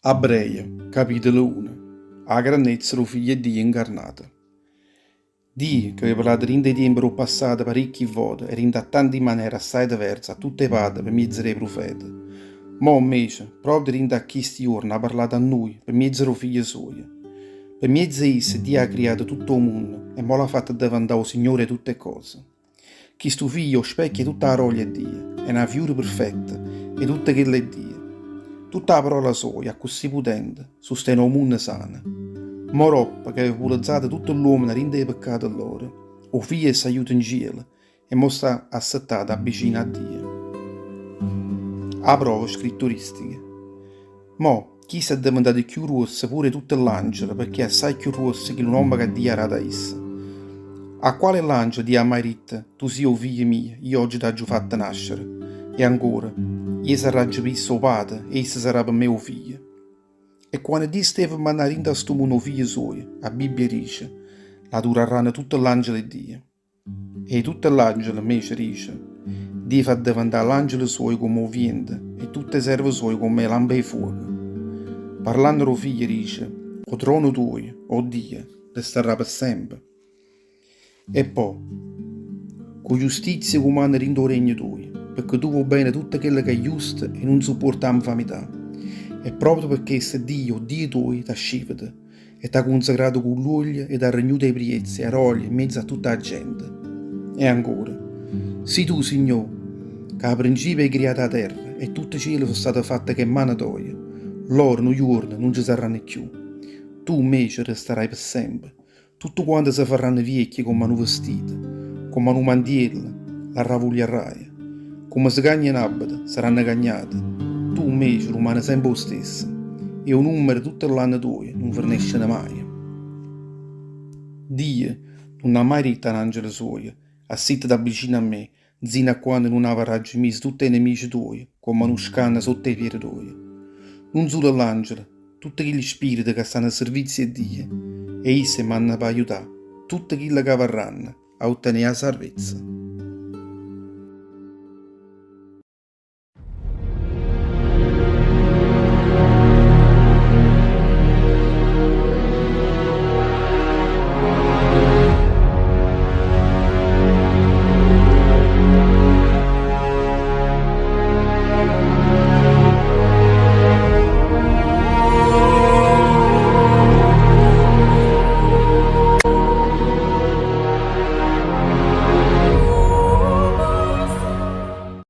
Abbreje, capitolo uno, 'A grannezza d' 'o Figlio 'e Dio 'ncarnato. Dio, ch'aveva parlato dint' 'e tiempe d' 'o passato paricchi vote e dint' a tanti manere assaje diverse a tutt' 'e padre pe miezo d' 'e prufete, mo 'mmece, proprio dint' a chisti juorne ha parlato a nuje pe miezo d' 'o Figlio suojo. Pe miezo 'e isso Dio ha criato tutto 'o munno e mo l'ha fatto addeventà 'o Signore 'e tutte 'e cose. Chistu Figlio è 'o specchio 'e tutta 'a grolia 'e Dio, è na fiura perfetta 'e tutto chello 'e Dio. Tutta 'a parola soja, accussì putente, sustene 'o munno sano. Mo doppo ch'ave pulezzato tutte ll'uommene 'a dint' 'e peccate lloro, 'o Figlio è sagliuto 'ncielo e mo sta assettato abbicino a Dio. 'A prova scritturistica. Mo, chisto è addeventato cchiù gruosso pure 'e tutte ll'angele, pecché è assaje cchiù gruosso chillu nomme ca Dio ha dato a isso. A quale ll'angelo Dio ha mai ditto, Tu si' 'o figlio mio, io ogge t'aggio fatto nascere? E ancora, Ie sarraggio pe' isso 'o pate e isso sarrà pe' me 'o figlio. E quanno Dio steva pe' mannà dint' a stu munno 'o figlio suojo, 'a Bibbia dice, L'adurarranno tutte ll'angele 'e Dio. E 'e tutte ll'angele, 'mmece, dice, Dio fa addeventà ll'angele suoje comm' 'o viento e tutt' 'e serve suoje comm' 'e lampe 'e fuoco. Parlanno d' 'o Figlio dice, 'O trono tuojo, o Dio, restarrà pe sempe. E po', Cu justizia cumanne dint' 'o regno tuojo, pecché tu vuò bene tutto chello ch'è justo e nun suppuorte 'a 'nfamità. E proprio pe chesto Dio, 'o Dio tuojo, t'ha sciveto. E t'ha cunsacrato cu ll'uoglio e t'ha regnuto 'e priezze e 'a rolia 'mmiezzo a tutta 'a gente. E ancora, Si' tu, Signò, ca a principio hê criato 'a terra e tutt' 'e ciele so' state fatte ch' 'e mmane toje, lloro nu juorno nun ce sarranno cchiù. Tu, 'mmece, restarai pe' sempe. Tutte quante se farranno viecchie comm'a nu vestito, comm'a nu mantiello, l'arravugliarraje. Comme se cagna n'abito, saranno cagnate. Tu, 'mmece, rumane sempe 'o stesso, e 'o nummero 'e tutte ll'anne tuoje nun fernescene maje. Dio nun ha mai ditto a n'angelo suojo, Assìttate abbicino a me, 'nzino a quanno nun avarraggio miso tutte 'e nemice tuoje comm'a nu scanno sotto 'e piede tuoje. Nun sulo ll'angele, tutte chilli spirite ca stanno a servizio 'e Dio, e isso 'e manna p'aiutà tutte chille ca avarranno a ottenè 'a sarvezza.